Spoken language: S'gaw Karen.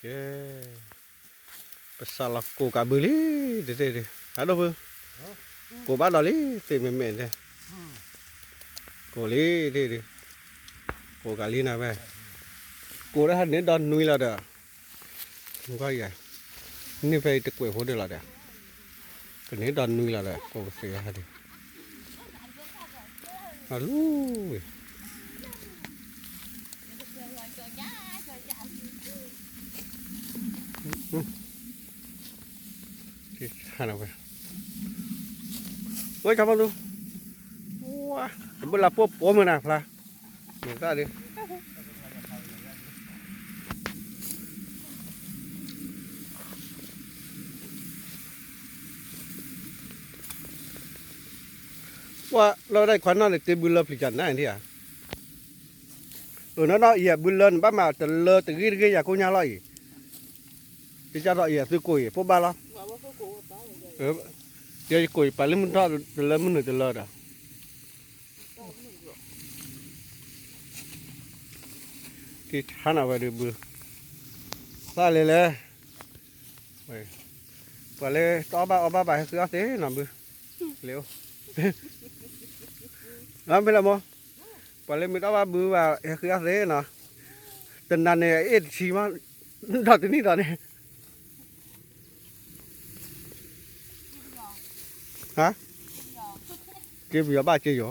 ကဲ, ပစးလီၤကိၢ်ကးဘုလံ, တသ့ၣ်ဒုး တၢ်ဒိၣ်ဖု, ကိၢ်ဘၣ်ဒီးလံ, သ့ၣ်မ့ၢ်မဲာ်န့ၣ်, ကိၢ်လံသ့ၣ်ဒုး, ကိၢ်ကးလံနၤဝဲ, ကိၢ်ဒၣ်ဟဲန့ၣ်ဒီးနွံလီၤဒီး, ကွၢ်ယၤ, န့ၢ်ဖဲအံၤတကွဲးဖိဒၣ်လီၤဒီး, ကန့ၢ်ဒီးနွံလီၤဒီး ကိၢ်ကသ့ဟဲဒုး, အလူဝံၤ ဝဲ, ဝဲ, တဘၣ်လၢပိာ်ပိာ်မုၢ်နၤဖျါ, မ့ၢ်သၣ်ဒုး ပှၤလီၤဝဲဒၣ်ခွါနီၢ်န့ၣ် တ့ဘုလၢဖျံးကနၣ်ဒံးဧါ, အၢ နီၢ်နီၢ်အံၤ ဘုလၢန့ၣ် ဘၣ်မၤတလၢတဂ့ၢ်တဂ့ၢ်ယၤကိၣ်ညါလီၤအံၤ, တကၢ်ထီၣ်အံၤ အသုကိၢ်အံၤ ဖိဘၣ်လီၤ, ယကိၢ်အံၤ ပာ်လၢမုၢ်ထီၣ်တလၢမုၢ်နုာ်တလၢဒီး က့ၤဆါနၤဝဲဒုးဘု, ဘၣ်လဲၤလဲၤ, ပှၤလၢတအီၣ်ဘၣ်အီဘၣ်ဘၣ် ဟဲဃုအီၣ်သ့နီၤဘု, လဲၤအိၣ်, မ့ၢ်လၢမ့ၢ်, ပှၤလၢမ့ၢ်တအီၣ်ဘၣ်ဘုဘၣ် ဟဲဃုအီၣ်သ့နီၤ, တနၤန့ၣ် အ့ၣ်တဆံမး, ဒီးတနံၣ်ဒီးန့ၣ် ဟါ, က့ပယီၤဘၣ်က့ယီၤ,